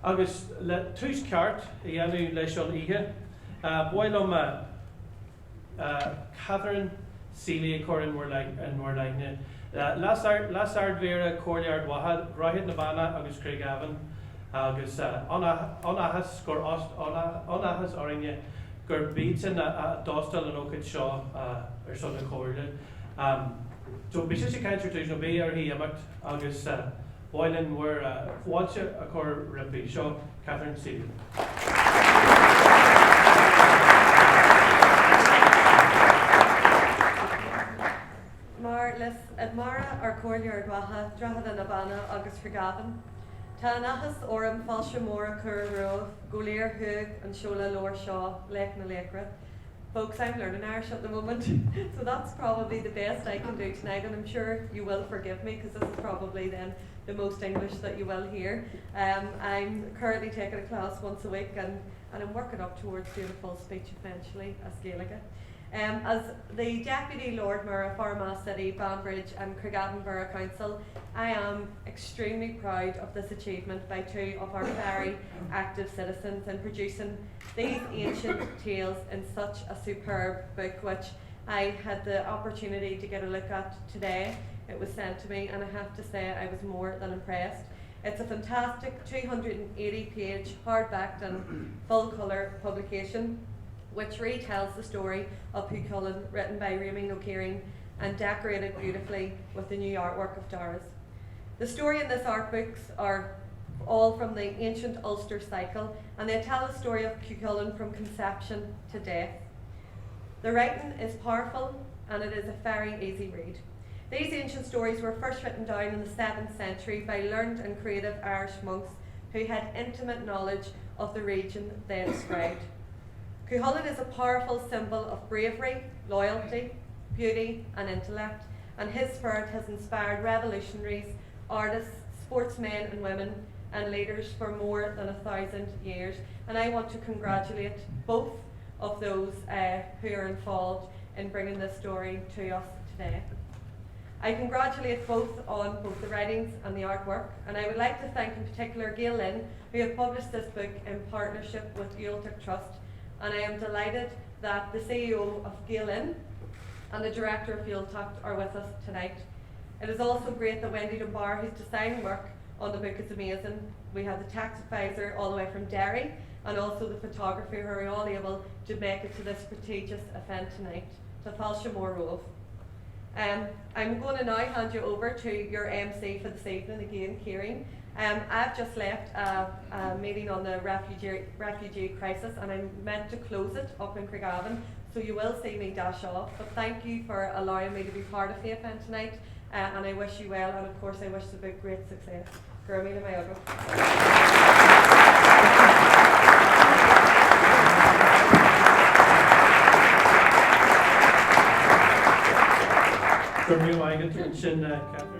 Agus le tús ceart a dhéanamh leis an oíche, ba mhaith liom Catherine Seely a chur in bhur n-aithne. Leas-Ardmhéara Chomhairle Ard Mhacha, Dhroichead na Banna agus Craigavon agus an-áthas gur an-áthas orainne gurb iadsan a d'óstáil an ócáid seo ar son na Comhairle. So beidh sise ag caint ar dtús nó beidh uirthi imeacht agus ba mhaith linn bhur bhfáilte a chur roimpi. Seo Catherine Seely. Mar Leas-Ardmhéara ar Chomhairle Ard Mhacha, Droichead na Banna agus Craigavon, tá an-áthas orm fáilte mhór a chur romhaibh go léir chuig an seoladh leabhair seo, Laoch na Laochra. Folks, I'm learning Irish at the moment, so that's probably the best I can do tonight, and I'm sure you will forgive me because this is probably then the most English that you will hear. Um, I'm currently taking a class once a week and, and I'm working up towards doing a full speech eventually as Gaeilge. Um, as the Deputy Lord Mayor of Armagh City, Banbridge and Craigavon Borough Council, I am extremely proud of this achievement by two of our very active citizens in producing these ancient tales in such a superb book, which I had the opportunity to get a look at today. It was sent to me, and I have to say I was more than impressed. It's a fantastic 280 page hardbacked and full colour publication which retells the story of Cuchulainn, written by Réamonn Ó Ciaráin and decorated beautifully with the new artwork of Dara's. The story in this art books are all from the ancient Ulster cycle, and they tell the story of Cuchulainn from conception to death. The writing is powerful and it is a very easy read. These ancient stories were first written down in the 7th century by learned and creative Irish monks who had intimate knowledge of the region they described. Cuchulainn is a powerful symbol of bravery, loyalty, beauty and intellect, and his spirit has inspired revolutionaries, artists, sportsmen and women, and leaders for more than 1,000 years. And I want to congratulate both of those uh, who are involved in bringing this story to us today. I congratulate both on both the writings and the artwork, and I would like to thank in particular Gael Linn, who have published this book in partnership with Gaeltacht Trust, and I am delighted that the CEO of Gael Linn and the Director of Gaeltacht are with us tonight. It is also great that Wendy Dunbar, whose design work on the book is amazing, we have the tax advisor all the way from Derry, and also the photographer who are all able to make it to this prestigious event tonight. Tá fáilte mhór romhaibh. Um, I'm going to now hand you over to your MC for this evening again, Kieran. Um, I've just left a, a meeting on the refugee, refugee crisis and I'm meant to close it up in Craigavon, so you will see me dash off. But thank you for allowing me to be part of the event tonight, uh, and I wish you well, and of course I wish the book great success. Go raibh míle maith agat. Go raibh míle maith agat ansin, Catherine.